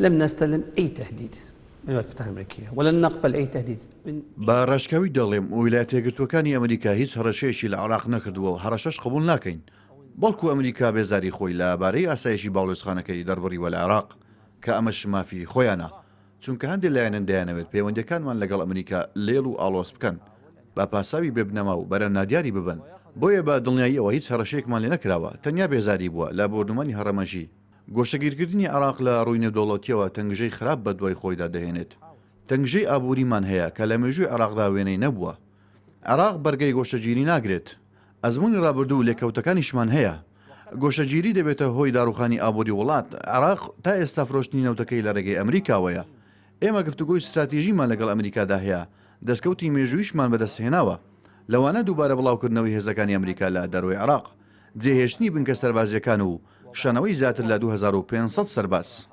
لم نستلم أي تهديد من الولايات المتحدة الأمريكية ولن نقبل أي تهديد من. بە ڕاشکاوی دەڵێم ویلایەتە یەکگرتووەکانی ئەمریکا هیچ هەڕەشەیەکی لە عێراق نەکردووە و هەڕەشەش قبوڵ ناکەین، بەڵکو ئەمریکا بێزاری خۆی لە بارەی ئاسایشی باڵوێزخانەکەی دەربڕیوە لە عێراق، کە ئەمەش مافی خۆیانە، چونکە هەندێ لایەنن دەیانەوێت پەیوەندیەکانمان لەگەڵ ئەمریکا لێڵ و ئاڵۆز بکەن، بە پاساوی بێ بنەما و بەرە نادیاری ببەن، بۆیە بە دڵنیاییەوە هیچ هەڕەشەیەکمان لێ نەکراوە، تەنیا بێزاری بووە لە بۆردومانی هەڕەمەکی. گۆشەگیرکردنی عێراق لە ڕووی نێودەوڵەتییەوە تەنگژەی خراپ بەدوای خۆیدا دەهێنێت. تەنگژەی ئابووریمان هەیە کە لە مێژووی عێراقدا وێنەی نەبووە. عێراق بەرگەی گۆشەگیری ناگرێت. ئەزموونی ڕابردوو و لێکەوتەکانیشمان هەیە. گۆشەگیری دەبێتە هۆی داڕووخانی ئابووری وڵات. عێراق تا ئێستا فرۆشتنی نەوتەکەی لە ڕێگەی ئەمریکاوەیە. ئێمە گفتوگۆی ستراتیژیمان لەگەڵ ئەمریکادا هەیە، دەستکەوتی مێژوویشمان بەدەستهێناوە. لەوانە دووبارە بڵاوکردنەوەی هێزەکانی ئەمریکا لە دەرەوەی عێراق. جێهێشتنی بنکە سەربازییەکان و کشانەوەی زیاتر لە 2500 سەرباز.